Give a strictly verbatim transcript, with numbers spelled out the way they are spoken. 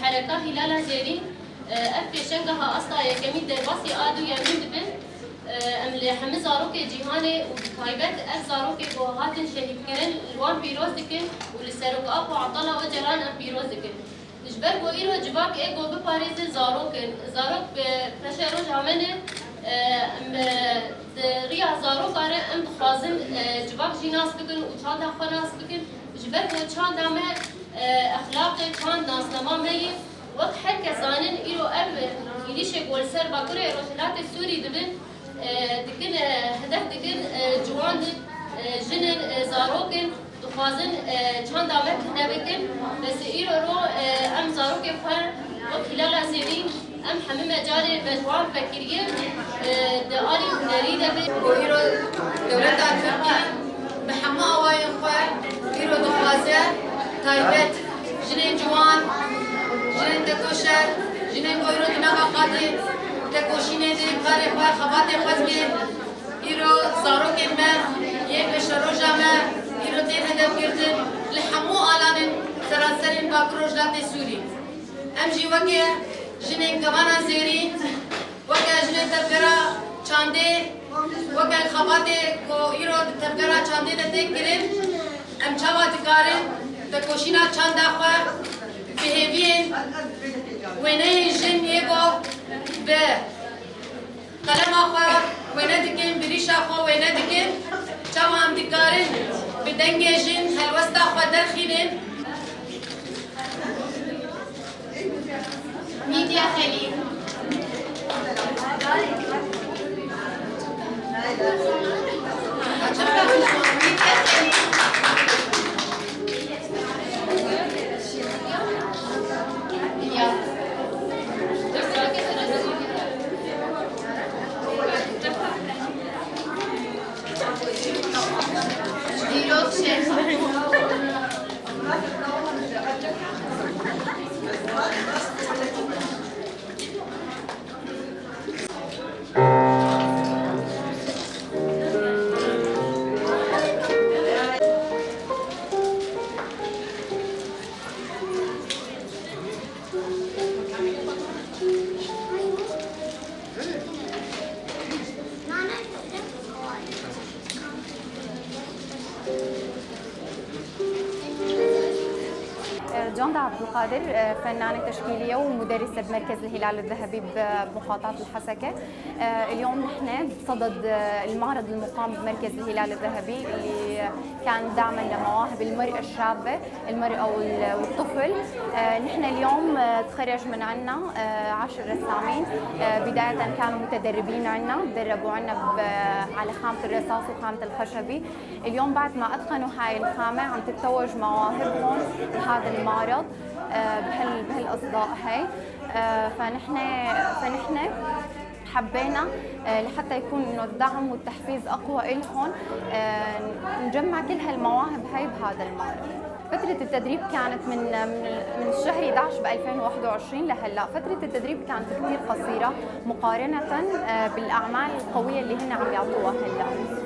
Hereka Hîlala Zêrîn, ev pêşengeha asta yekemîn derbasî a duyemîn dibin. Em li hemî zarokê cîhanê û bi taybet ev zarokê ku hatin şehîdkirin, li wan pîroz dikin û li Serok Apo Abdallah Ocalan em pîroz dikin. Ji ber ku îro civak ê ku biparêzin zarok in, zarok bi peşeroja me ne, em, di riya zaroka re em dixwazin, civak jî nas bikin û çanda xwe nas bikin. Ji ber ku çanda me, exlaqê çand nasnama me ye. Wek her kes zanin, îro ev hêrişê ku li ser Bakurê Rojhilatê Sûrî dibin, e, dikin, e, hedef dikin, e, ciwan, e, jinin, e, zarok in, dixwazin, e, çanda me tune bikin. Bes îro ro, e, em zarokê xwe wek Hîlala Zêrîn, em hemî mecalê me ji wan vekiriye, e, di alî hunerî de be. Ku îro dewleta Tirkî bi hemû awayên xwe îro dixwaze taybet jinên ciwan, jinên tekoşer, jinên ku îro di nava qadê tekoşînê de karê xwe, xebatê xwe dike. Îro zarokên me, yên peşeroja me, îro tên hedefgirtin li hemû alanên seranserên Bakur Rojhilatê Sûrî. Em jî weke jinên kevana Zêrî, weke jinên tevgera çandê, weke xebatê ku îro di tevgera çandê de tê kirin, em çawa dikarin tekoşîna çanda xwe bi hêviyên wêneyên jin yê ku bi qelema xwe wêne dikin, bi rîşa xwe wêne dikin, çawa em dikarin bi dengê jin helwesta xwe derxînin. Mîdya Xelîl. Mîdya Xelîl. Ya. Dîrok Şêx. جاندة عبد القادر، فنانة تشكيلية ومدرسة بمركز الهلال الذهبي بمقاطعة الحسكة. اليوم نحن بصدد المعرض المقام بمركز الهلال الذهبي اللي كان دعما لمواهب المرأة الشابة، المرأة وال-، والطفل. نحن اليوم تخرج من عنا عشر رسامين. بداية كانوا متدربين عنا، تدربوا عنا ب-، على خامة الرصاص وخامة الخشبي. اليوم بعد ما أتقنوا هاي الخامة عم تتوج مواهبهم بهذا المعرض، آه، بهال-، بهالإصداء هاي. آه، فنحن، فنحن حبينا، آه، لحتى يكون إنه الدعم والتحفيز أقوى إلهم، آه، نجمع كل هالمواهب هاي بهذا المعرض. فترة التدريب كانت من، من، من الشهر احدعش بألفين وواحد وعشرين لهلأ. فترة التدريب كانت كتير قصيرة مقارنة، آه، بالأعمال القوية اللي هن عم يعطوها هلأ.